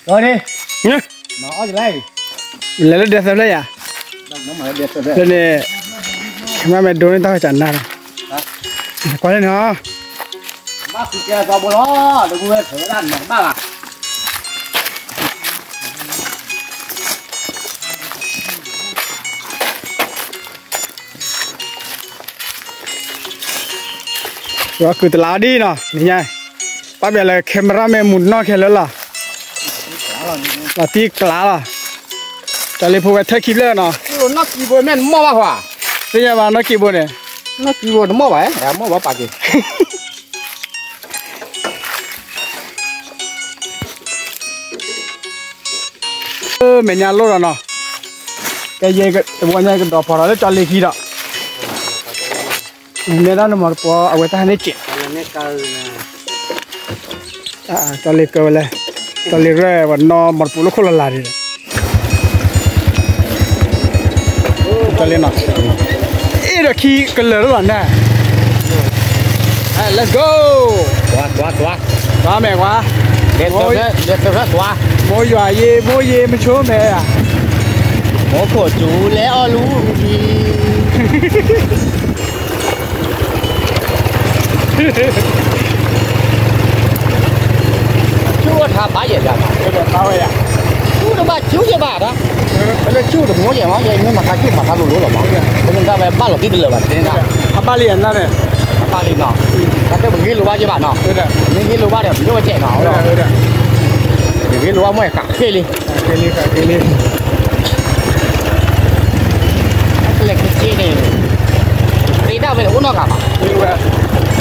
ဒီးန့ၣ်, လဲၤလၢဒဲသၢဖျၢၣ်ယၤ, လၢန့ၣ်, မ့ၢ်မ့ၢ်ဒိန့ၣ်တၢ်ဝဲကနၣ်လီၤ, ကွၢ်လၢန့ၣ်ဟီ, ဘၣ်ဃုကဲသီဘိလီၤ, ဒီပုၢ်ဝဲၢ်ဖဲဝဲဒၣ်နဘၣ်ဘၣ် ယွၤကုၢ်တလးဒ်နီၤ, နညါ, ပၣ်ဘျဲးလၢ camera မ့ၢ်မူးနီၢ်ခဲလၢာ်လီၤ, လီၤတံၢ်ကျးလီၤ, ကၠီလ့ဖိဝဲထၢၣ်ခံဖျၢၣ်နီၤ, နီၢ်ကံဘိမ့ၢ်တမီၢ်ဘၣ်ခွါ, သ့ၣ်ညါဘၣ်နီၢ်ကံဘိန့ၣ်, နီၢ်ကံဘိတမီၢ်ဘၣ်, မီၢ်ဘၣ်ပာ်က့ၤ မဲာ်ညါလိၣ်ဒီးနီၤ, ကဲယဲ တဝီညါကဒီးဖီၣ်ထီၣ်လၢကၠီလ့ခံဒီး, နဲဒၣ်နမီၢ်တပှီၤအဝဲတၢ်ဟဲန့ၣ်စဲး, ကၠီလ့ကၢဝဲလဲၣ်, ကၠီလ့ရဲၣ် ပှၤနီၢ်မီၢ်တပူၤလၢခိၣ်လီၤလးဒ်ဒီး ကၠီလ့နီၤ, အ့ၣ်ဒီးခံကလၢာ်လၢလီၤနဲ, let's go, ကွၢ်မဲာ်ကွၢ်, မိၢ်ယွၤယ့ မိၢ်ယ့ မဆိမဲာ်ဧါ, မိၢ်ခိၣ်စူၤလဲအီၣ်လူၤအူထံ ဆူၣ်ထါဘၣ်ယဲၢ်ဒၣ်, ဆူၣ်တဘၣ်ဆူၣ်ယဲၢ်ဘၣ်ဒီး, လၢဆူၣ်တမ့ၢ်ယဲၢ်မ့ၢ် ယဲၢ်မ့ၢ်မၤခါဆူၣ်မၤခါလိၤလိၤလီၤမး, ပမ့ၢ်တၢ်ဝဲဘၣ်လီၤတံၢ်တလၢာ်ဘၣ်တသ့န့ၣ်, အဘၣ်လံယဲၢ်န့ၣ်, အဘၣ်လံနီၤ, တၢ်တဲပဂ့ၢ်လိာ်ဘၣ်ယဲၢ်ဘၣ်နီၤ, မ့ၢ်ဂ့ၢ်လိာ်ဘၣ်ဒီး ပလိၣ်ဝဲစဲးနီၤ, ပဂ့ၢ်လိာ်ဘၣ်မ့ၢ်ဃးဃ့လံ ကလဲၤက့ၤက့ၤန့ၣ်, သ့ဒၣ်ဝဲန့ၣ်အိၣ်နီတဂၤ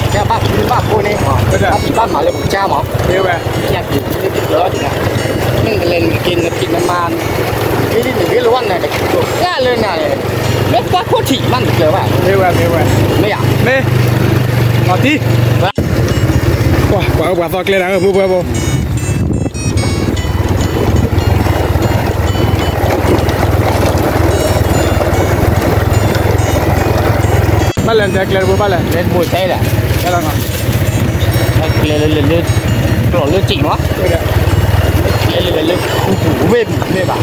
ဘၣ်, တဲဘၣ်ဃုဘၣ်ဖိန့ၣ်, ဘၣ်ဖံးဘၣ်မၤလၢပကစၢ်မး, ယက့ၤလၢက့ၤကျၢၤဒ်န့ၣ်, မ့ၢ်နကလဲၤနက့ၤနဖံးနမၤ, နဂ့ၤလၢနဂ့ၤလၢဝဲန့ၣ်, နက့ၤကျၢၤလၢနၤန့ၣ်, မ့ၢ်ပှၤခိၣ်ထံးမးနကကျၢၤဘၣ်, မ့ၢ်ယၤ, မ့ၢ်, လီၤတံၢ်, ပှၤအၢပှၤသီကျဲနၤ ပုၢ်ဖိဝဲၢ်ဖိ ဘၣ်လဲၣ် နတဲကျဲတဘိဘၣ်လဲၣ်, ကျဲတဘိတဲလဲၣ်, ကျဲလီၤနီၤ, ကျဲလၢလၢလၢ, ကျီၢ်လၢစံၣ်မး, ကျဲလၢလၢခူပူၤဝ့ၢ်ပူၤမ့ၢ်ဘၣ်,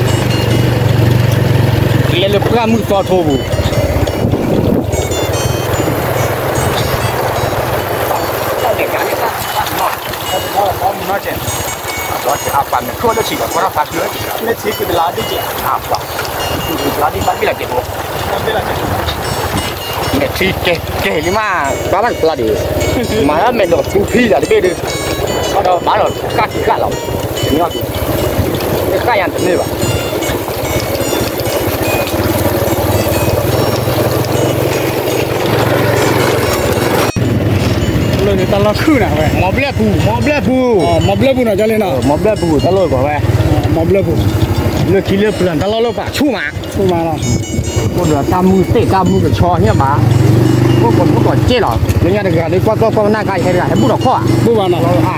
ကျဲလၢပှၢ်မုၢ်သီထိပူၤ အပှၤမ့ၢ်ခိၣ်လၢဆံးဒီး ကွၢ်ထီၣ်ဖးဖျၢၣ်, မ့ၢ်ထံကုတလးဒ်က့ၤ, အပှၤ, ကုတလးဒ်ဘၣ်ဘ့ၣ်လီၤက့ၤဖိ, မဲာ်ထံကဲကဲလံမး, ဘၣ်ဘၣ်တပျၢ်ဒံး, မၤလၢမဲာ်ဒီးသူဖံဒၣ်တဘ့ၣ်ဒီး, ဘၣ်ဒီးကၣ်ကၣ်လီၤ, တမ့ၢ်အီၤဒံး, တကၣ်ယၤတမ့ၢ်ဘၣ်. လၢန့ၣ်တၢ်လီၢ်ခုၣ်နၤဝဲ, မီဘျဲၣ်ပူၤ, မီဘျဲၣ်ပူၤ, မီဘျဲၣ်ပူၤနီၤ ကၠီလ့နီၤ, မီဘျဲၣ်ပူၤ တၢ်လီၢ်ကွၢ်ဝဲ, မီဘျဲၣ်ပူၤ, လၢခံလၢပျၢၤတၢ်လီၢ်လၢပာ်ဆူၣ်မး, ဆူၣ်မးလီၤ, အိၣ်ဒီးတၢ်မုၢ်သ့ၣ်တၢ်မုၢ်ကဆီဟ့ၣ်ဘၣ်, အိၣ်ကိးမုၢ်ကိးစ့ၢ်လီၤ, လၢညါတဂၤဒီးကွၢ်ကွၢ်ကွၢ်နၢ်ခါ ယဟဲတဂၤ ဟဲဘူၣ်ဒီးခီၣ်ဧါ, ဘူၣ်ဘၣ်နီၤ,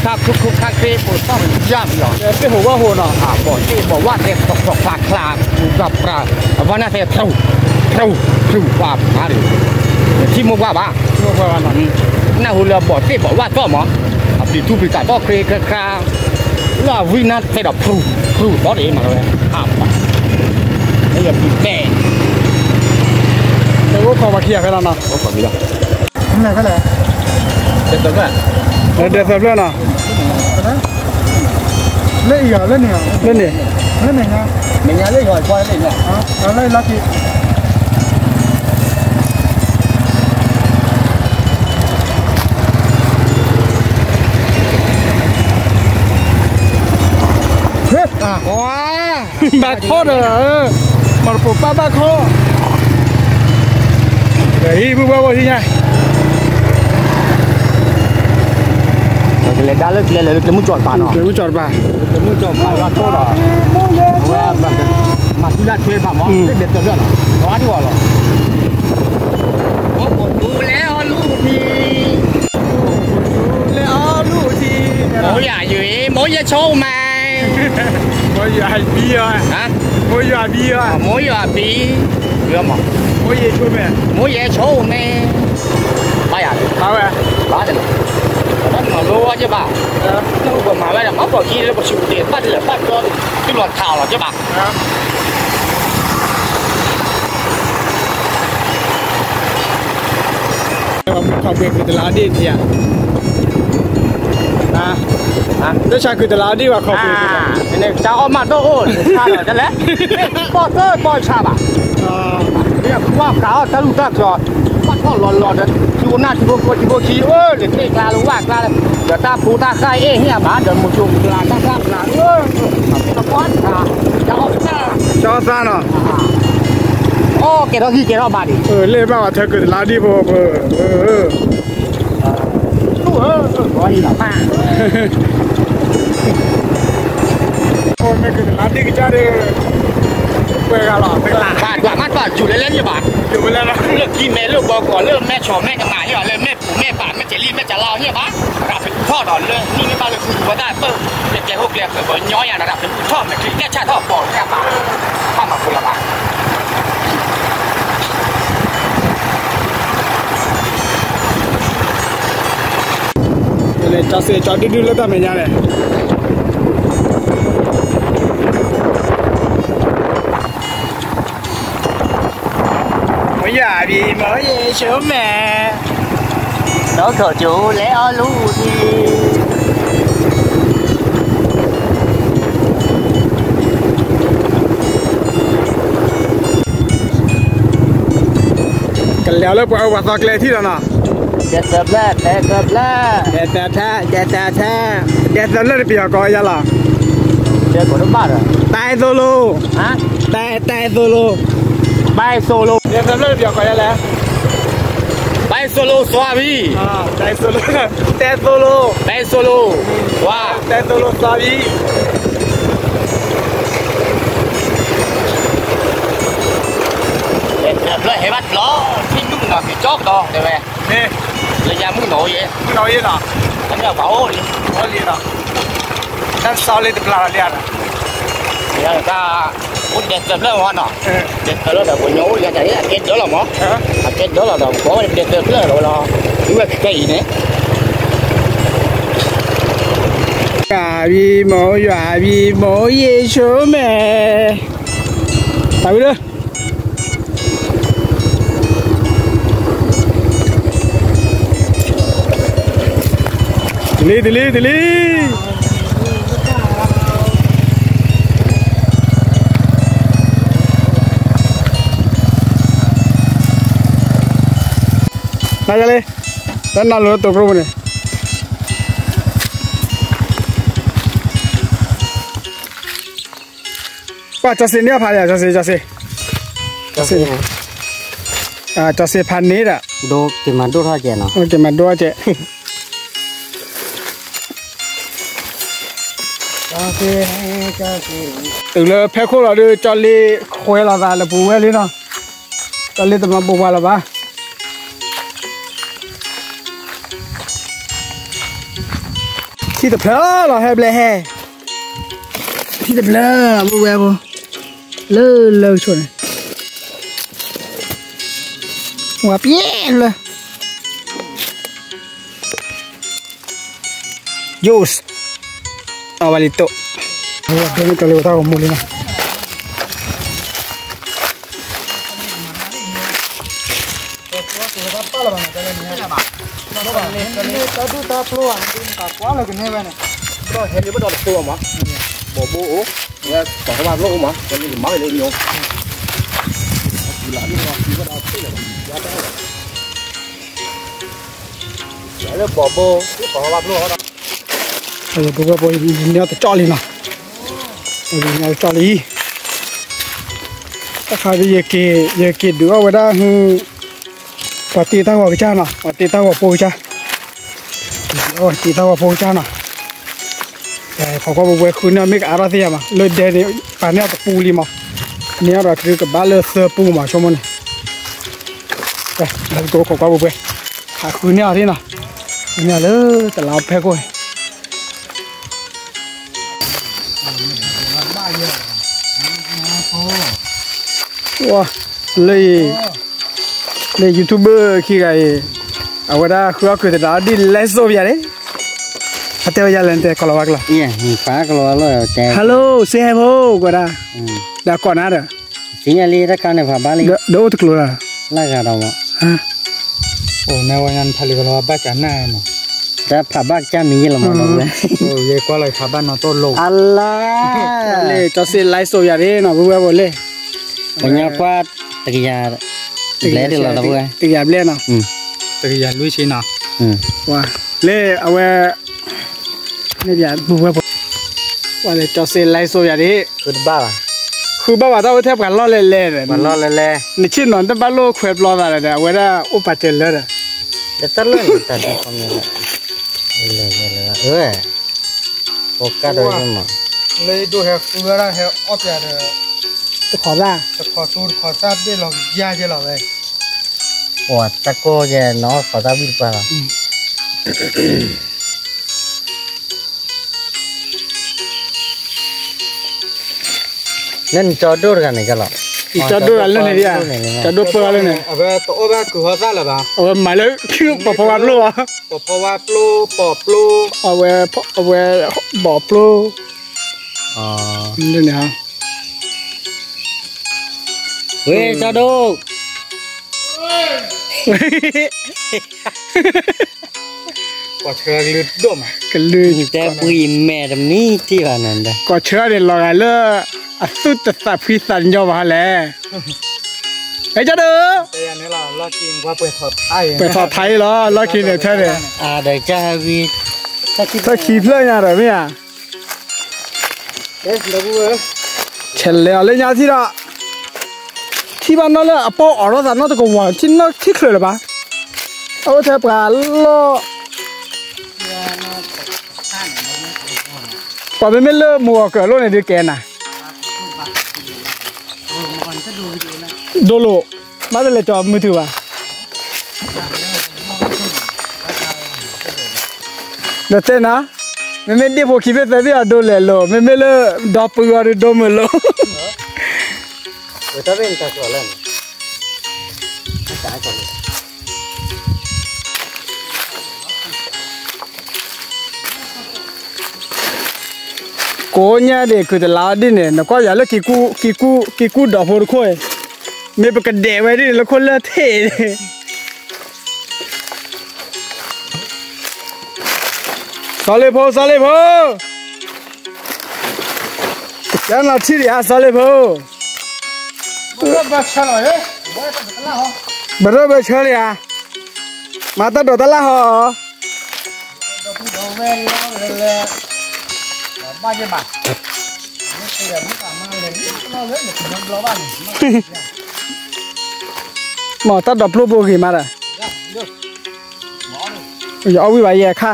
ခါခုခိခါခ့ ပိာ်သီၣ်ယၢ်မံၤလီၤ, သ့ၣ်ဟိးဝၣ်ဟိးနီၤ, ဘီၣ်သ့ၣ်ဘီၣ်ဝၣ်သဲ ချီချီချါချါ, ပူၤကပြၤ, အဝဲနၢ်သဲ ဖြူ, ဖြူ, ဖြူ, ပှၤဖးဒံး, ထံမိၢ်ပှၢ်ဘၣ်, နၢ်ဟူလၢဘီၣ်သ့ၣ်ဘီၣ်ဝၣ်သီၣ်မး, အပျံၤထူပျံၤကးသီၣ်ခရ့ခရါခရါ, လၢအဝံနၢ်သဲဒီး ဖြူ, ဖြူသီၣ်ဒံးမးလီၤဝဲ, အပှၤ, လၢယပျံၤတဲ, တအိၣ်ခိးပှၤခံဂၤဖဲလီၤနီၤ, အိၣ်ခိးပှၤခံဂၤ, လၢဒဲသၢဖျၢၣ်နီၤ, လၢအံၤဂၤ လၢန့ၣ်, လၢန့ၣ်, လၢန့ၣ်, မဲာ်ညါလၢယွၤကွၢ်လၢန့ၣ်, လၢလီၢ်ခံ, ဘၣ်ထီၣ်ဒီး, မၤတပိာ်ပၢ်ဘၣ်ခီ, ဟံၣ်ပုၢ်ဝဲၢ်ဖိဟံၣ်ညါ ကလဲၤဒါလၢကျဲလၢကျဲမုၢ်ကၠီတပၤနီၤ, ကျဲမုၢ်ကၠီတပၤ, ကျဲမုၢ်ကၠီတပၤ လီၤတိၢ်ဒီး, အဝဲ, မၤသူၣ်လၢထွဲတပၤမး, လၢဒဲးတပျၢၢ်နီၤ, လီၤဒ်ဝဲလီၤ, လဲၤအီၣ်လူၤထံ, လဲၤအီၣ်လူၤထံ, မိၢ်ယွၤယွံ, မိၢ်ယွၤဆိၣ်မဲ, မိၢ်ယွၤဘံ, မိၢ်ယွၤဘံ, မိၢ်ယွၤဘံ, မိၢ်ယွၤဆိၣ်မဲ, မိၢ်ယွၤဆိၣ်မဲ, ဘၣ်ယၤ, ဘၣ်ဝဲ, ဘၣ်တနီၤ, ဘၣ်တနီၤလိဝဲကဘၣ်, ပမၤဝဲ မၤပိာ်ခံလၢပဆူၣ်ပတ့ၢ် ဘၣ်တလၢာ်ဘၣ်ကီ တူၢ်လီၤထးအီၤလီၤကဘၣ် ခီၣ်ပှ့ၤကုၢ်တလးဒ့ၣ်ထံဧါ, တၢ်ဆါကုၢ်တလးဒ့ၣ်ဘၣ်ခီၣ်ပှ့ၤ, န့ၣ်ကစၢ်အီၣ်မးဒိၣ်အိၣ် တၢ်ဆါဒီးတလဲၣ်, ပီၣ်သၢပီၣ်ဆါဘၣ်, မ့ၢ်အဖှီၣ်ကးအီၣ်တၢ်လူၢ်တၢ်ကျီ, ဘၣ်ထီၣ်လီၤလီၤဒီး ထံဖိနၢ်ထံဖိကျိထံဖိခံ အိၣ်လၢသ့ၣ်ကျါလၢဝၣ်ကျါ, ဒီးတၢ်ဖိတၢ်ဃၢ်အ့ၣ်ဟ့ၣ်အမး ဒီးမုၢ်ကျိၤကျါတၢ်ဃၢ်ကျါ, အီၣ်သၣ်နီၤ, အီၣ်ကဲထီၣ်ဟံၣ်ကဲထီၣ်ဘါဒံး, လၢဘၣ်ဝဲထၢကုၢ်တလးဒ့ၣ်ဖိ, မ့ၢ်ကုၢ်တလးဒ့ၣ်ကစၢ်ဒီး, ပှဲၤဂၤလီၤ, တကလး, ဘၣ်ဒွးမးဒွးယူၤလဲလဲန့ၣ်ဘၣ်, ယူၤဝဲလဲလီၤ, လၢကံမဲာ်လၢဘီကီၢ်လၢမဲဆီၣ်မဲကမၤဟ့ၣ်အီၤလၢမဲာ်ပူၤမဲာ်ဘၣ်မဲာ်ကလံမဲာ်ကလါဟ့ၣ်ဘၣ်, ရၤဖဲထီၣ်ဒီးလၢနံၣ်မ့ၢ်ဘၣ်လၢ ဝဲဒၣ်ပၢၢ်, လၢကျဲဟိၣ်ကျဲဃၢၤပှၤညီယၤဒီး ရၤဖဲထီၣ်မဲာ်ချံကဲဆၣ်ထီၣ်ပီၢ်တၢ်ဘၣ်, ဘၣ်မၤပူၤလီၤဘၣ် လဲၤကၠီစ့ၢ်ကၠီဒုဒုလၢတၢ်မဲာ်ညါန့ၣ်, မ့ၢ်ယၤဘံၤမ့ၢ်ယ့ၣ်ဆိမဲာ်, ဒီးခီၣ်ကၠိလဲၤအီၤလူၤဒံး ကလဲၤလၢပှၤအဝဲသီကျဲထံၣ်ဒီးနီၤ, ဒဲးသၢဖျၢၣ်, ဒဲးသၢဖျၢၣ်, ဒဲးသၢဖျၢၣ်, ဒဲးသၢဖျၢၣ်လၢတပယီၤကီးယါလီၤ, တၢ်အဲၣ်သိလိ, တၢ်အဲၣ်သိလိ, ဘၣ်အဲၣ်သိလိ, ဒဲးသၢဖျၢၣ်တပယီၤကီးယါလဲၣ်, ဘၣ်အဲၣ်သိလိ သွါဘံၤ, တၢ်အဲၣ်သိလိ, တၢ်အဲၣ်သိလိ, ဝါ, တၢ်အဲၣ်သိလိ သွါဘံၤ တဖျၢၣ်ဟဲဘၣ်တဘျီ, ထံၣ်ဒူၣ်နီၤက့ၤကၠီကဒီး တဲဝဲ, လၢညါမုၢ်နီၤအိၣ်ယဲ, မုၢ်နီၤအိၣ်ယဲနီၤ, တမ့ၢ်ပှၤအိၣ်လံ, အိၣ်လံနီၤ, တၢ်တဆီလၢတပျၢ်လီၤလံဧါ, တၢ်, အိၣ်ဒဲးသၢဖျၢၣ်ဝဲနီၤ, ဒဲးသၢဖျၢၣ်ဒီးပှၤညီအိၣ်ယဲတၢ်အကဲဒၢလီၤမး, အကဲဒၢလီၤဒီး ဘီဝဲဒဲးသၢဖျၢၣ်လီၤဝဲလီၤ, ဝဲခဲအံၤန့ၣ် ယွၤဘံမိၢ် ယွၤဘံမိၢ် ယ့ၣ်ၡူးမဲာ်, တၢ်ဝံၤလၢ တလံ တလံ တလံ, နယလံ, တၢ်နၢ်လိၤလၢတိာ်ကျိပူၤန့ၣ် ပှၤကၠီစ့န့ၢ်အဖးယၤ ကၠီစ့ ကၠီစ့, ကၠီစ့, ကၠီစ့ဖးန့ၢ်ဒီး, ဒိက့ၤမၤဒိၣ်ထီၣ်ကဲနီၤ, က့ၤမၤဒိၣ်ထီၣ်ကဲ, တုၤလၢဖဲခိၣ်လီၤဒုး ကၠီလ့ခွဲးလီၤသးလၢပူၤဝဲလံနီၤ, ကၠီလ့တမၤပိာ်ပှၤလၢၤဘၣ်. ထံၣ်တဖျၢၣ်လီၤဟဲဘျဲၣ်ဟဲ, ထံၣ်တဖျၢၣ်လီၤ ပုၢ်ဝဲၢ်ဖိ, လၢလၢကဆိၣ်န့ၣ်, ဝၤပျဲၢ်လၢ, ယိၣ်, အဝဲလံတိၣ်, ဝဲဒိးန့ၢ်ကၠီလ့ဝဲတၢ်ဂီၤမူလံနီၤ. ဘီဘိအိၣ်, ပှၤကဘၣ်လိၣ်မး, ကလံၤမၤဝဲလၢညိ, လၢဘီဘိ, ပှၤကဘၣ်လိၣ်ဒီး, ပဝဲပှၤန့ၢ်တကၠီၣ်လံနီၤ, န့ၢ်တကၠီၣ်လံ, တၢ်ခါဒ်ယက့ၤ, ယက့ၤဒုးအီၣ်ဝဲဒၣ်ဟု ပှၤတ့တၢ်ဂီၤကစၢ်နီၤ, ပှၤတ့တၢ်ဂီၤဖိကစၢ်, တ့တၢ်ဂီၤဖိကစၢ်နီၤ, ခိးကွၢ်ပှဲၤပှဲၤဃုန့ၢ်အီၤမ့ၢ်ကအါထီၣ်သ့ၣ်ညါမး, လၢဒဲန့ၣ် ပာ်န့ၢ်အီၤတပူလံမး, န့ၢ်အီၤဒီးတုၤကဘၣ်လၢသၢပူမး ဆိကမိၣ်န့ၣ်, ခိးကွၢ်ပှဲၤပှဲၤ, ဟးဃုန့ၢ်အီၤသ့ၣ်နီၤ, ဃုန့ၢ်အီၤလၢတလးဖဲခိၣ်န့ၣ် လၢ လၢ YouTuber ခံဂၤအံၤ အဝဲဒၣ်ဃုအီၣ်ကုၢ်သဒါဒ်လဲၣ်စိဘၣ်ယၤန့ၣ်, တဲဝဲယၤလဲၣ် တဲကီၢ်လီၤဝါကျိာ်. ဖးကီၢ်လီၤဝါလီၤတဲ. Hello, say hi ဖိ ကွၢ်ဒၣ်. ဒီးကီၢ်နၤဒီး စံးညါလံ တၢ်ခါန့ၣ် ဖးဘၣ်လံ. ဒီးအိၣ်တကျိၤလီၤ. လၢဂၤဒီးမး. အိၣ် နဲဝဲညါနဖးလံကီၢ်လီၤဝါဘၣ်ကနၣ်နီၤ. တၢ်ဖးဘၣ်ကစၢ်မံၤယဲၢ်လီၤမးဒီးဝဲ. ယဲကွၢ်လီၤဖးဘၣ်နီၢ်တိၢ်လိာ်. အလါ လၢကၠီစ့ live show ယၤဒ်နီၤ ဝဲဝဲဖိလၢ ပညီကွၢ် တကယၤဘျဲၣ်ဒ်လီၤဒီးဝဲ တကယၤဘျဲၣ်နီၤ. တကယၤလွံၢ်ဆံနီၤ. လၢအဝဲ န့ၣ် ပူၤဝဲဖိ ဝဲလၢကၠီစ့ live show ယၤဒ် ဃုတဘၣ်ဘၣ် ဃုဘၣ်ဘၣ်တၢ်အိၣ်ထဲပှၤလီၢ်လဲၤလဲၤဒီး ပှၤလီၢ်လဲၤလဲၤ နဆ့ၣ်နီၤတဘၣ်လိၣ်ခွဲးပျီသးဒီး အဝဲဒၣ်အိၣ်ပာ်စၢၤလၢဒီး တၢ်လၢတၢ်ဒ်ခီမ့ၢ် လဲၤလဲၤလဲၤ အၢ ပကၢ်ဒီးမး လၢဒိၣ်ဟဲဃုဝဲဒၣ်ဟဲအီၣ်ပျးဒီး တခီသၣ် တခီသူတခီသၣ်ဘ့ၣ်လီၤကယါယဲလီၤဝဲ ပှၤတၢ်ကိၢ်ယဲနီၤ ခီသၣ်ဝံၣ်တပှၢ်လီၤ. လၢနကၠီဒိၣ်တဂၤန့ၣ်ကလီၤ. ကၠီဒိၣ်တဂၤလၢန့ၣ်ဒ်ဧါ. ကၠီဒိၣ်ပၢလၢန့ၣ် အဝဲတအိၣ်ဘၣ်ကုၤဟီသၣ်လၢၤဘၣ်. အဝဲမၤလၢ ပိာ်ဖီဝါပျိၢ်ဘၣ်. ပိာ်ဖီဝါပျိၢ် ပိာ်ပျိၢ် အဝဲ အဝဲ ပိာ်ပျိၢ် လၢန့ၣ်ဧါ. ဝဲ ကၠီဒိၣ် ကလုၢ်တဲဘှံးမဲာ်တမံၤတံၢ်ဘၣ်နၤဒီး ကီၢ်ဆၢန့ၣ်လီၤဂာ်လၢ အသူၣ်တသးဖှံသးညီဘၣ်ဟီလဲၣ်. ဟဲကၠီဒိၣ် ပှဲၤထီၣ်ထါအံၤလီၤ လီၢ်ခံန့ၣ်ထဲန့ၣ် အဒီးကၢ်ဟဲဝံ သၢခံဖျၢၣ်ညါဒီးမ့ၢ်ဧါ. ဆဲးလဲၤအီၤလၢညါထံၣ်ဒီး ထံၣ်ဘၣ်နီၢ်လၢအပီၢ်အိးထီၣ်သးနီတကဝီၤ ထံၣ်နီၢ်ထံၣ်ချုးလၢၤဘၣ်. အအိၣ်ထဲပှၤလီၢ် ပှၤမ့မ့ၢ်လၢမိၢ်အီၤကၢၤလိၣ်န့ၣ်ဒုးကဲနၤ ဒိလိာ် ဘၣ်တလဲၤကၠီမုၢ်တုၤဘၣ်. ဒီးတဲနၤ မ့မ့ၢ်ဒ့ၣ်ဖိခံဖျၢၣ်သၢဖျၢၣ်အဒိလဲၤလိာ် မ့မ့ၢ်လၢ ဒီပုၢ်အီၤဒုးဒိမုာ်လိာ် ကိးညါဒံး ကုၢ်တလးအီၤဒ်န့ၣ် နကွၢ်ယၤလၢ က့ၤကူၣ်ဒီးဖိတခိၣ်, မ့ၢ်ပကဒဲးဝဲဒ်န့ၣ် လၢခိၣ်လၢထံးန့ၣ်, စီၤလ့ၣ်ဖိ စီၤလ့ၣ်ဖိ, ကဲနီၤထံၣ်ဒံးဧါ စီၤလ့ၣ်ဖိ, ဘၣ်ရၢၢ်ဘၢဆၢလံဧါ, မၤတၢ်ဒိးတၢ်လၢ်ဟီ, မ့ၢ်တၢ်ဒိးပျိဘိဂ့ၤမးဒီး, ယအီၣ်ဝံၣ်ဘၣ်ယဲအခါ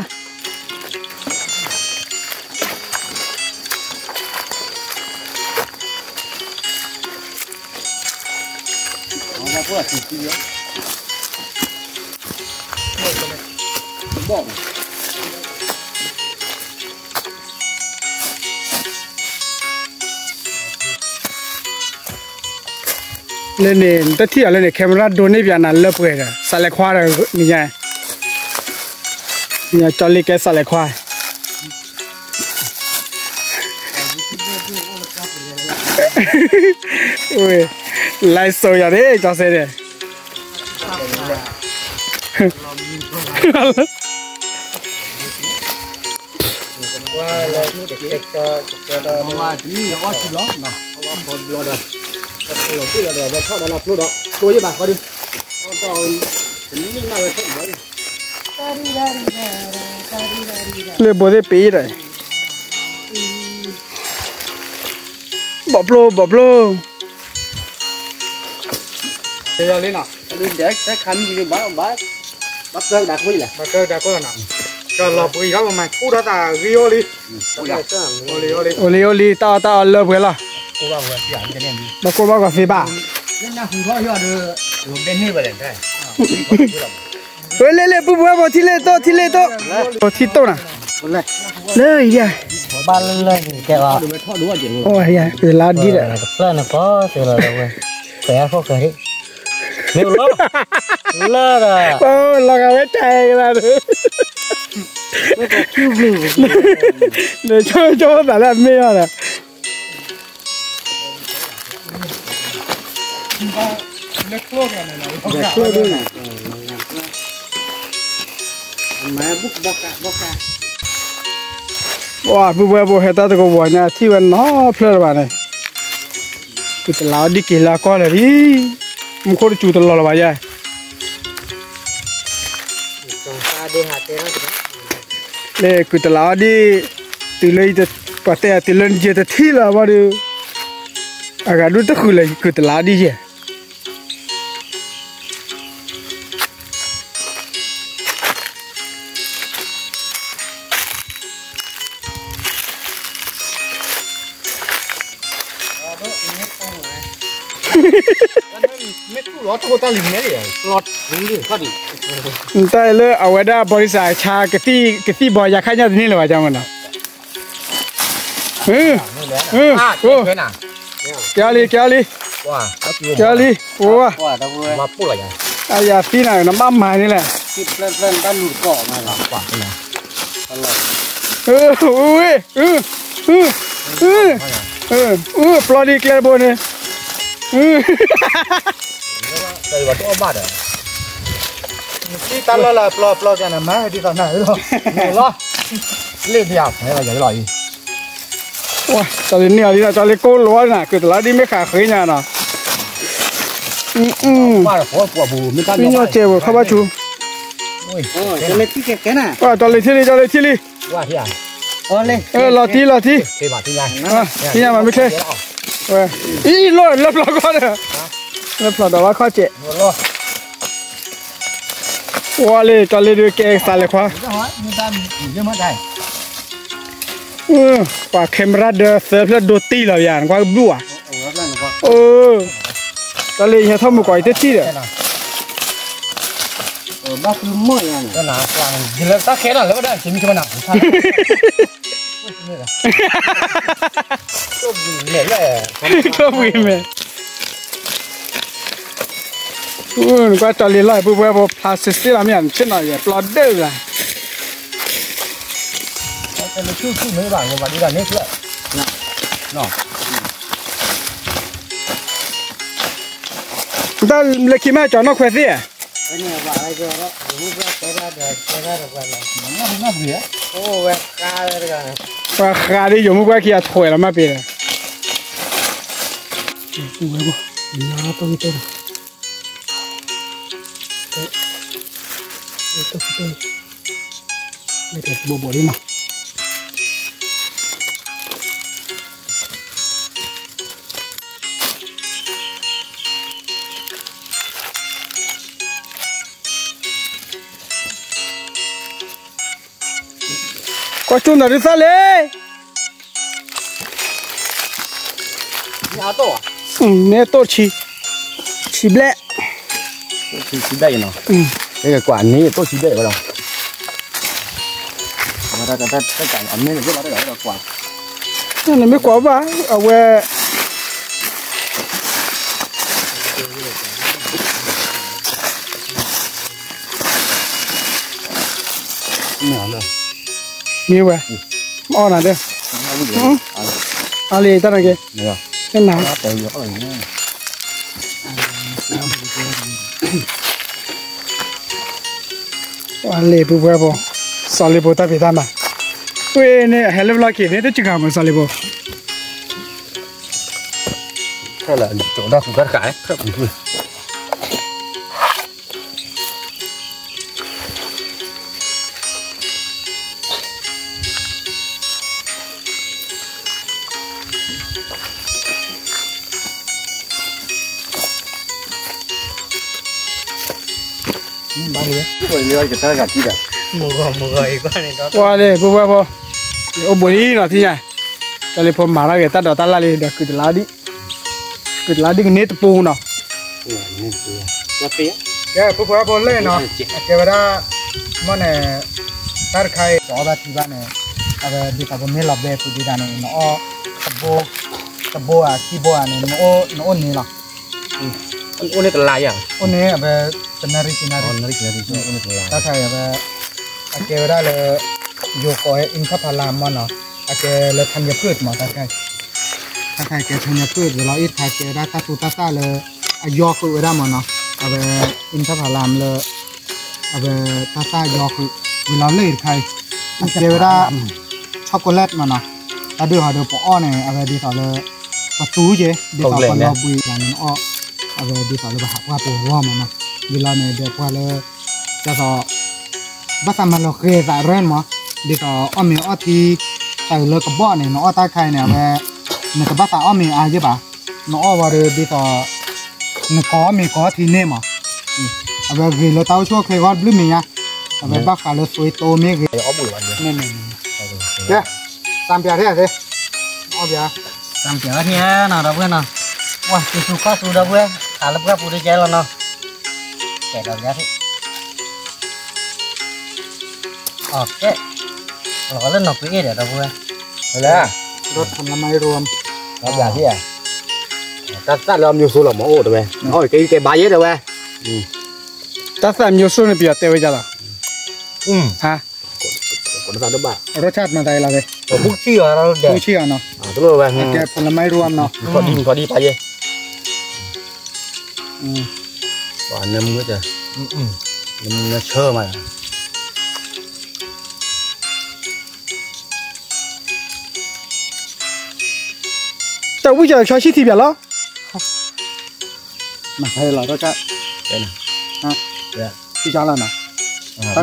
လၢန့ၣ် နတထံၣ်အီၤလၢန့ၣ် camera ဒိးန့ၢ်ပၠးနၤလၢပှဲၤဒီး စးလဲၤခွါဒီးနညါ, နညါကၠီလ့ကဲစးလဲၤခွါ ဝဲ, လၢစိၤယၤန့ၣ် ကၠီစဲန့ၣ် လၢဘိသ့ၣ်ပ့ၤဒီး, ဘီၣ်ဖျိ ဘီၣ်ဖျိ, လၢလံနီၤ, ဘီၣ်ဖျိ, ဘီၣ်ဖျိ, ကလီၤပှံၤထီၣ်ပမၤကူၣ်ထီၣ်သးဂ့ၤအိၣ်လံ, အိၣ်လံအိၣ်လံ, တၢ်အီၣ်တၢ်အီလၢပှဲၤလီၤ, ဘၣ်ကိၢ်ဘၣ်ဂီၤသ့ဘၣ်, ဝဲလၢလၢပူၤပဝဲဖိထံလ့ၣ်တိၢ်ထံလ့ၣ်တိၢ်, ဖိထံတိၢ်နၤ, လၢယၤ, ဘၣ်လၢလၢကဲလီၤ, အိၣ်ယၤ လါဒ်ဒီး, တဖျၢၣ်နကီၢ်သ့လီၤဝဲ, ပှဲၤအခိၣ်ဃၢၤဒ်, မ့ၢ်လီၤ, လၢဒီး, လီၤဂာ်ဝဲတၢ်ဟဲကလါဒီး န့ၣ် ကၠီသးလၢအမ့ၢ်အီၤဒီး ပှၤပုၢ်ဝဲၢ်ဖိဟဲတၢ်တကဝီၤညါ ထံၣ်ဝဲနီဖျၢၣ်လၢၤဘၣ်န့ၣ်, ကုၢ်တလးအီဒံက့ၤလၢအကီၢ်လၢာ်လံ, မူခိၣ်တစူၤတလီၤလၢၤဘၣ်ယဲ, လၢကုၢ်တလးအီဒံ, တုၤလၢ ပှၤတဲအီၤတုၤလၢယတထံၣ်လၢၤဘၣ်ဒီး, အဂၤဒိၣ်တဃုာ်လၢကုၢ်တလးအီဒံယဲ တၢ်လၢအဝဲဒၣ်ဘီဒံစၢ်ဆါ ကသံၣ်ဘီယါခါညါတန့ၢ်လၢၤဘၣ် ကမနီၤ, ကဲလံ ကဲလံ, ကဲလံ, ဝါ, အယၤသံနၤ နဘၣ်မၤန့ၣ်လဲၣ်, ပျီဒံကျဲတဘိန့ၣ်, တၢ်လီၢ်လၢပျီပျီကနၤမၤဒ်သိးနၤလီၤ, လီၤ, လ့ၣ်ဒံးအဖဲလီၤယၤလီၤအံၤ, ကၠီလံန့ၢ်အီၤလံနီၤ, ကၠီလံကိၢ်လီၤနၤ, ကုၢ်တလးဒ်မ့ၢ်ဃးဃ့ညါနီၤ, ပှၤညီကဲးဝဲခီဘၣ်ဆူ, ကၠီလံထံၣ်လံ ကၠီလံထံၣ်လံ, လီၤတံၢ်လီၤတံၢ်, ထံၣ်ညါမၤမ့ၢ်ချ့, အံၤလီၤလၢပျီခီဒီး, လၢပျီဒီးဘၣ်ခီကဲး ဝါလံ ကၠီလံဒုးကဲကစးလဲၤခွါ, ပှၤ camera ဒီးသၢဖျၢၣ်ဒိတံၢ်လီၤယၤ နကွၢ်ကဘျုၣ်ဧါ, ကၠီလံယဲထီၣ်မုၢ်ကီးအံၤတထံၣ်ဒီး ကျိၣ်ဘှံးမဲာ်, နကွၢ်ကၠီလံလီၤ ပုၢ်ဝဲၢ်ဖိ ဖျါစ့စ့လီၤမ့ၢ်ဧါ နဆ့ၣ်နီၤယဲ ပျီဒၢၣ်လၢ်, တၢ်လၢခံမ့ၢ်ကၠီနီၢ်ခွဲသ့ၣ်ဧါ, ပှၤဃးဒ်ယိာ်မုၢ်ပှၢ်ခံအထွဲလီၤမ့ၢ်ပ့ၤဒီး, ပုၢ်ဝဲၢ်ဖိ ညီတီၢ်ကံတိၢ်ဒီး ဘိးဘိးလံနီၤ, ကွၢ်ကၠိနၤဒုးသၣ်လဲၣ်, မ့ၢ်တိၢ်ဆံ, ဆံဘျဲၣ်, ဆံဘျဲၣ်နီၤ, ကွၢ်န့ၣ်တိၢ်ဆံဘျဲၣ်ဝဲဒီး, အမ့ၢ်ကွၢ်ဘၣ် အဝဲ မ့ၢ်ဝဲ, မအီၣ်နၤဒၢ, အီလံတၢ်နက့, န, ဝါလံပုၢ်ဝဲၢ်ဖိ, စီၤလ့ဖိတၢ်ဖံးတၢ်မၤ, ဝဲန့ၣ်ဟဲလၢပလီၢ်ခံန့ၣ် တစှၤမးစီၤလ့ဖိ ခဲလၢာ် ကၠီဒီၣ်သူတၢ်တခါ, ပှၤလၢပုၢ်ဝဲၢ်ဖိ, အိၣ်ဘှံးလံနီၤထံၣ်ညါ, စီၤလ့ဖိမၤထီၣ်က့ၤတၢ်ဒိးတၢ်လၢ်လံဒီးကုၢ်တလးဒ်, ကုၢ်တလးဒ်ကန့ၢ်တပူၤနီၤ, ကဲပုၢ်ဝဲၢ်ဖိလၢနီၤ, အကဲဝဲဒၣ်, မ့ၢ်န့ၣ်, တၢ်တခါအံၤ တအီၣ်ဘၣ်ထံဘၣ်န့ၣ်, အဝဲဒ်သိးပမ့ၢ်လီၤဘဲပူၤဒံးတၢ်န့ၣ် နအီၣ်, တဘိဧါခံဘိဧါန့ၣ် နအိၣ်န့ၣ်လီၤ, အိၣ်န့ၣ်တလါယၤ, အိၣ်န့ၣ်အဝဲ, တနၣ်ရံၣ်ခံနၣ်ရံၣ်, တၢ်တခါအံၤအဝဲ, အကဲဝဲဒၣ်လၢ ယိၤကိးဝဲ အံၣ်ထၣ်ဖးလၢ်မ့ၢ်နီၤ, အကဲလၢ ธัญพืช မ့ၢ်တၢ်တခါ, တၢ်တခါကဲ ธัญพืช ဝံၤလီၤ အံၣ်တခါကဲဒၣ်တၢ်သူတၢ်သၣ်လၢ အယီၤဃုာ်ဝဲဒၣ်မ့ၢ်နီၤ, အဝဲ အံၣ်ထၣ်ဖးလၢ်လၢ အဝဲတၢ်သၣ်ယီၤဃုာ် ဝံၤလီၤလၢအံၤတခါအံၤ အကဲဝဲဒၣ် chocolate မ့ၢ်နီၤ, တၢ်ဒုးဟီဒီးပအီၣ်န့ၣ် အဝဲဒ်သိးလၢ ပသူက့ၤ ဒ်သိးပလီၤဘှံးန့ၣ်အီၣ်, အဝဲဒ်သိးလၢပဟးပှၢ်ပူၤအဂီၢ်မ့ၢ်နီၤ, ဒ်လီၤန့ၣ်ဒီးပှၤလၢ ဒ်သိး ဘၣ်သးမၤလီၤဃဲၤသးရၢၢ်မး, ဒ်သိးအီၣ်မ့ၤအီထံ တၢ်အုးလၢကဘီၣ်န့ၣ် နအီၣ်တၢ်ခါအံၤန့ၣ် အဝဲ နကဘၣ်သးအီၣ်မ့ၤအါယဲၢ်ဘၣ်, နအီၣ်ဝဲဒီးဒ်သိး နကိးမ့ၤကိးထံန့ၢ်မး, အဝဲဂ့ၤလၢတၢ်အိၣ်ဆူၣ်အိၣ်ချ့ဂီၢ်ဘျုးမ့ၢ်ညါ, အဝဲဘၣ်ဃးလၢသွေးတိုးမ့ၢ်ဂ့ၤ, ကဲ သံပြားထဲသ့ၣ်, အီၣ်ပြား သံပြားထဲနီၤ ဒီပုၢ်ဝဲၢ်နီၤ, ဝါ စူၤစူၤခီၣ်စူၤ ဒီပုၢ်ဝဲၢ်, ဟးလၢပှၢ်ပူၤတကဲလီၤနီၤ, ကဲဒီးယါ, အီၣ်ကဲ, လီၤလၢနီၢ်ကွံအ့ၣ်ဒီး ဒီပုၢ်ဝဲၢ်, လၢ รสผลไม้รวม သံပြားထဲဧါ, တၢ်သၣ်လၢအမျိုးစိုးလီၤမးအိၣ်တဲဝဲ, အီၣ်ကဲကဲဘၣ်ယဲတဲဝဲ, တၢ်သၣ်မျိုးစိုးန့ၣ် ပယီၤတဲဝဲဒ်လဲၣ်, ဟါ รสชาติมาจากอะไร ဘူးဆံၣ်အီၤ ဘူးဆံၣ်အီၤနီၤ, တလိၣ်ဝဲ ผลไม้รวมเนาะ ခီၣ်ဒံခီၣ်ဒံပာ်ယဲ, ပှၤနမုၢ်တၢ်, နမုၢ်နဆၢမး တၢ်ဝံၣ်ကီၤဆီဆံၣ်ထံပၠးလီၤ, နဖဲလီၤတၢ်က, ထံကၢ်လီၤနီၤ, တၢ်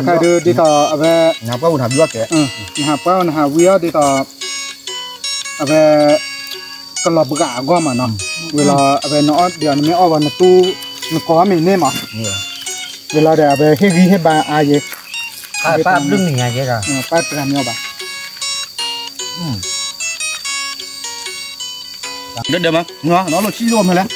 ခါဒုးဒ်သိးအဝဲ, နဟးပှၢ်နဟးဝံအီၤဒ်သိး, အဝဲ, ကလီၤဘှံးအဂီၢ်မးနီၤ, ဝံၤလီၤအဝဲနအီၣ်ဒ်အီၤ နမ့ၢ်အီၣ်ဝဲနတူၢ်, နကိးမ့ၤန့ၢ်မး, ဝံၤလီၤဒီးအဝဲဟ့ၣ်ဂံၢ်ဟ့ၣ်ဘါအါယဲ, ပၢ်ဘျုးမံၤညါယဲဒီး, ပၢ်တဂၤမ့ၢ်အီၣ်ဘၣ် ဒၢဒၢမး, နအီၣ်လိာ်ဆံၣ်လိာ်မးလဲၣ်,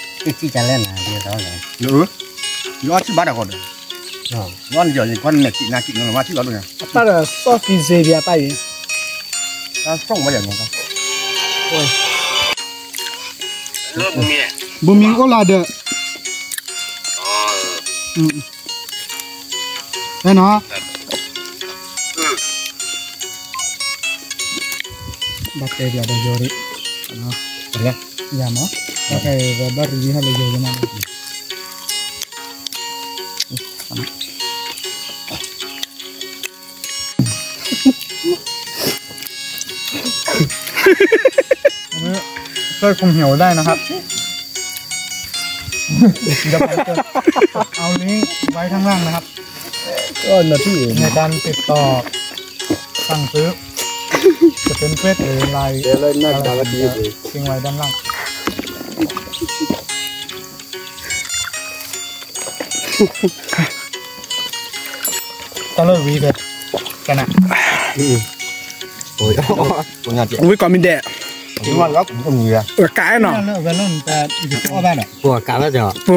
ယအီၣ်ဆံၣ်ဘၣ်တၢ်ဃီဒီး, ယအီၣ်န့ၣ်ယီၤန့ၣ် ကွၢ်နမဲာ်ခံနၤခံနၤမးဆံၣ်လီၤဒိၣ်ညါ, အပၢ်ဒီးစီၣ်ကံစ့ဘၣ်အပၢ်အံၤ, တၢ်ဆိၣ်ဝဲယၤန့ၣ်, ဘူမံၤအိၣ်လၢဒၢး, ဟဲနီၤ, ဘၣ်တဲဘၣ်ဒီးယိၤရံၣ်, ယၤမး, ဘၣ်တဲဝဲဘၣ်ရံၣ်ဟဲလၢယိၤရံၣ်မး, ช่วยคุมหิวได้นะครับ เดี๋ยวผมจะเอาลิงก์ไว้ข้างล่างนะครับ ก็นาทีอื่น ในการติดต่อสั่งซื้อ จะเป็นเฟซหรือไลน์ เดี๋ยวเลยน่าจะ อะไร ผมจะทิ้งไว้ด้านล่าง တၢ်လၢဝံၤဒီး ကနၣ် ဝံၤကီၢ်မ့ၢ်ဒဲး ကးနီၤ ပကးဝဲဒီး ပ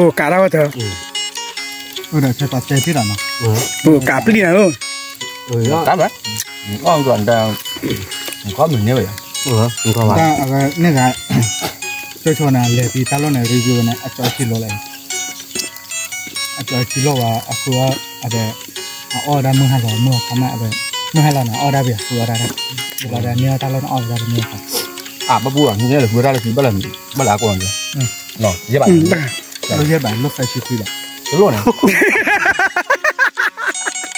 ကးဒၣ်ဝဲတၢ် ပကးပျံၢ်နၤဧၢ ကးဝဲ အီၣ်ကီၢ်တၢ် ကီၢ်မုၢ်န့ၣ်ဝဲ တၢ်အဝဲန့ၣ်ဂၤ ကၠီဆိန့ၣ် လဲၤဖံတၢ်လီၢ်န့ၣ် review န့ၣ် အကၠီဆံးလိာ်လၢ အကၠီဆံးလိာ်ဝဲ အဃုအီၣ်အဝဲ အအီၣ်ဝဲဒၣ်မုၢ်ဟါလီၤ မုၢ်အခီမးအဝဲ မုၢ်ဟါလီၤန့ၣ် အီၣ်ဒၣ်ဝဲ အဃုအီၣ်ဒၣ်ဒၣ် ဝံၤလီၤဒီး မ့ၢ်အီၣ်တၢ်လီၢ်န့ၣ် အီၣ်ဝဲဒၣ်တ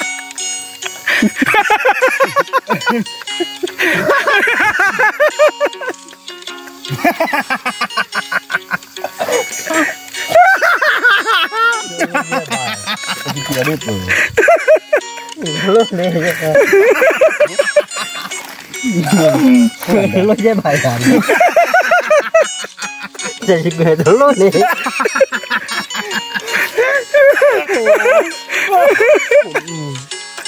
မ့ၢ်အခီ အဘၣ်ပူၤလီၤ န့ၣ်လၢဃုအီၣ်တၢ်လၢခံဘၣ်လၢ ဘၣ်လၢ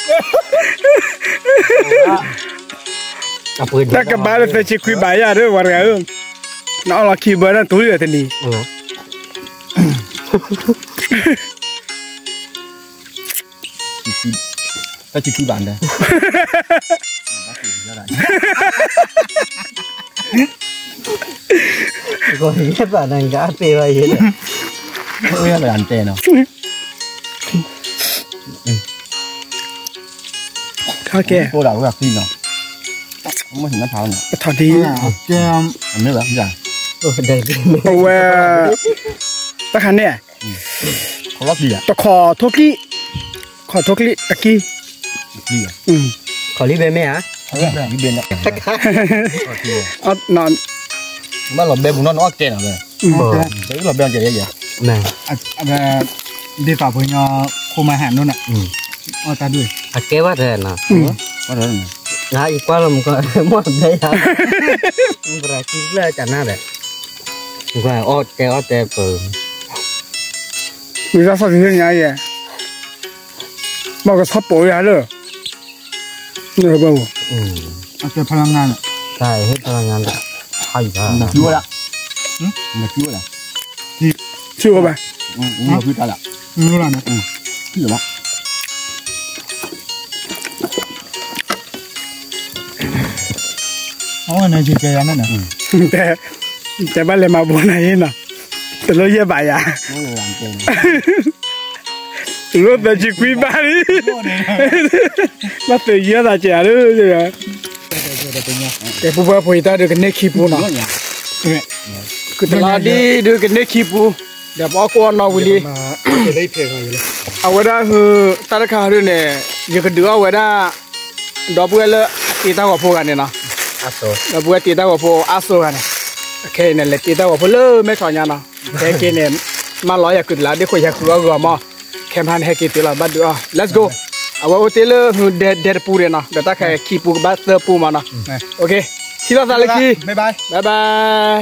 အကိးလီၤ ယဲၢ်ဘၣ် လၢယဲၢ်ဘၣ် လၢသၢဆံခွံဘၣ် တလိၣ်န့ၣ် တလိၣ်န့ၣ် တၢ်ကဘၣ်လၢသၢဆံခွံဘၣ်ယၤဒီး ဝဲတဂၤဧၢ, နအီၣ်လီၤခံဘၢတၢ်တူၢ်လၢတနံၤ, တၢ်ဆံခွံဘၣ်န့ၣ် ယဲၢ်ဘၣ်န့ၣ် ကပ့ၤဘၣ်ယဲၢ်, အိၣ်ယဲၢ်ဘၣ်န့ၣ်တဲနီၤ, ကဲ ကဲ ပထီၣ်ဒံး အမ့ၢ်ဝဲ အဝဲ တၢ်ခါန့ၣ် တခီထိၣ်ကံၣ် ခီထိၣ်ကံၣ် တကံၢ် ခီလံဘဲမ့ၢ်ဧါ ဘၣ်လီၤဘဲပူၤနီၢ်နီၢ်အီၣ်ကဲနီၤဘဲ လီၤဘဲအီၣ်ကဲယဲယဲ ဒ်သိးပှၤကညီ ခိၣ်မၤဟးနီၢ်နီၢ် အီၣ်တၢ်ဒုး အကဲဝဲတနီၤ ယကွၢ်လီၤမူကီၢ် မ့ၢ်ဘဲယၤ ပရၤကံလၢကနၣ်ဒီး ကွၢ်အီၣ်တဲအီၣ်တဲပၢၤ ဝံသးစူၤသ့ၣ်ညါယဲ ဘၣ်ကဆီပိာ်ယၤလၢ နဘၣ် အတဲဖလငါလၢ တၢ်ဟ့ၣ်ဖလငါလၢ ဟါယၤ နကဝဲဒၣ် နကဝဲဒၣ် ထံၣ်ဝဲဘၣ် နကဝဲဒၣ် ထံၣ်လီၤ အဝဲန့ၣ်ကဲယၤန့ၣ် တဲဘၣ်လဲၤမၤဘိးနၤအံၤနီၤ တလိၣ်ယဲၢ်ဘၣ်ယၤ တလိၣ်သၢဆံခွံဘၣ်လံ ဘၣ်သၢယဲၢ်သးကဲးဧါ တဲပူၤဘၣ်ဖိအံၤတၢ်ဒုးကန့ၢ်ခံပူၤနီၤ ကုတလီၤဒ်ဒုးကန့ၢ်ခံပူၤ ဒီးပအီၣ်ကိၣ်အီၣ်နီၣ်ဝံၤလံ အဝဲဒၣ်ဟု တၢ်တခါဒုးန့ၣ် ယကဒုးအီၣ်ဝဲဒၣ် ဒီပုၢ်ဝဲၢ်လၢအတ့တၢ်ဂီၤဖိဂၤန့ၣ်နီၤ ဒီပုၢ်ဝဲၢ်တ့တၢ်ဂီၤဖိအါစိၤဂၤန့ၣ် အခဲအံၤန့ၣ် လဲၤတ့တၢ်ဂီၤဖိလၢမဲၢ်ဆီညါနီၤ ခဲက့ၤန့ၣ် မၢလီၤယၤကုတလးဒ်ဃိယၤကုအီၣ်ဂီၤမး ခဲမဟါန့ၣ် ဟဲက့ၤတုၤလီၤဘၣ်ဒုးအီၣ် let's go အဝဲအိၣ်တ့ၢ်လၢဒဲဒဲတပူၤန့ၣ်နီၤ ဒီးတၢ်ခဲခံပူၤကဘၣ်သၢပူၤမးနီၤ ထံၣ်လိာ်သးလၢခံ bye bye